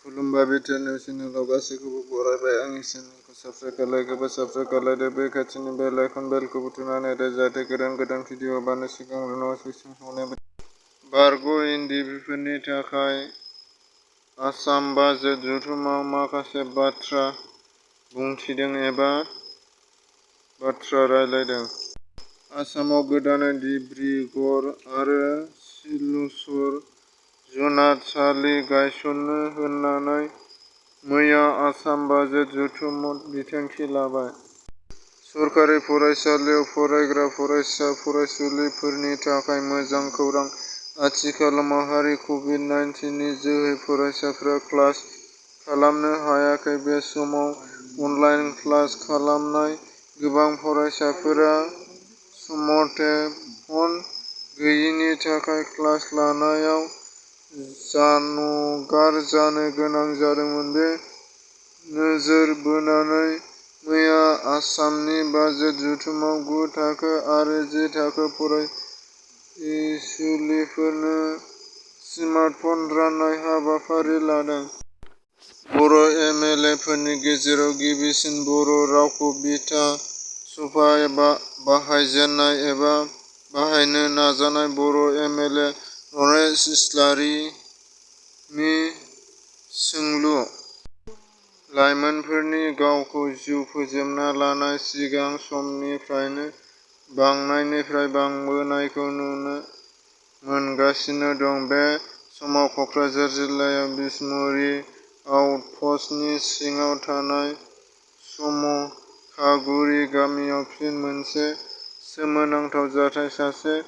खुलुमबाय बिटिआरनि चेनेलाव गासैखौबो बरायबाय। आंनि चेनेलखौ साबस्क्राइब खालायग्रोबा साबस्क्राइब खालायदो। बे खाथिनि बेल आइकन बेलखौबो थुनानै होदो जाहाथे गोदान भिडिअ हगारनो सिगां नटिफिकेसन सहैनाय बायदि। बारग' एनडिपिफोरनि थाखाय आसाम बाजेट जथुम्मायाव माखासे बाथ्रा बुंथिदों एबा बाथ्रा रायलायदों। आसामाव गोदानै डिब्रुगड़ आरो सिलचर जुनारसालि गायसननो होननानै मैया आसाम बाजेट जथुम्मायाव बिथांखि लाबाय। सरकारि फरायसालियाव फरायग्रा फरायसा फरायसुलिफोरनि थाखाय मोजां खौरां। आथिखालाव माहारि कभिड-19 नि जोहै फरायसाफ्रा क्लास खालामनो हायाखै। बे समाव अनलाइन क्लास खालामनाय। गोबां फरायसाफोरा सममथे फन गैयैनि थाखाय क्लास लानायाव जानगार जानो गोनां जादोंमोन। बे नोजोर बोनानै मैया आसामनि बाजेट जथुम्मायाव 9 थाखो आरो 10 थाखो फरायसुलिफोरनो स्मार्टफन राननाय हाबाफारि लादों। बर' एमएलएफोरनि गेजेराव गिबिसिन बर' रावखौ बिथा सफायै बाहायजेननाय एबा बाहायनो नाजानाय बर' एमएलए नरेश इस्लारिनि सोंलु। लाइमोनफोरनि गावखौ जिउ फोजोबना लानाय सिगां समनिफ्रायनो बांनायनिफ्राय बांबोनायखौ नुनो मोनगासिनो दं। बे समाव क'क्राझार जिल्लायाव बिसमुरि आउटप'स्टनि सिङाव थानाय समखागुरि गामियाव फिन मोनसे सोमोनांथाव जाथाय। सासे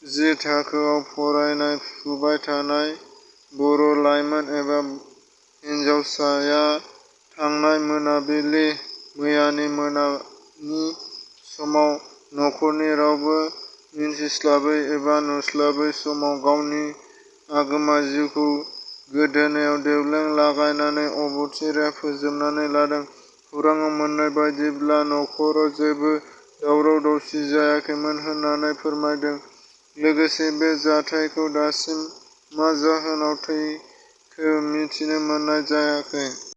10 थाखोआव फरायफुबाय थानाय बर' लाइमोन एबा हिनजावसाया थांनाय मोनाबिलि मैयानि मोनानि समाव नखरनि रावबो मिन्थिस्लाबै एबा नुस्लाबै समाव गावनि आगोमा जिउखौ गोदोनायाव देवलें लागायनानै अबथिरा फोजोबनानै लादों। खौराङाव मोन्नाय बायदिब्ला नखराव जेबो दावराव-दावसि जायाखैमोन होननानै फोरमायदों। लोगोसे बे जाथायखौ दासिम मा जाहोनाव थैखो मिथिनो मोननाय जायाखै।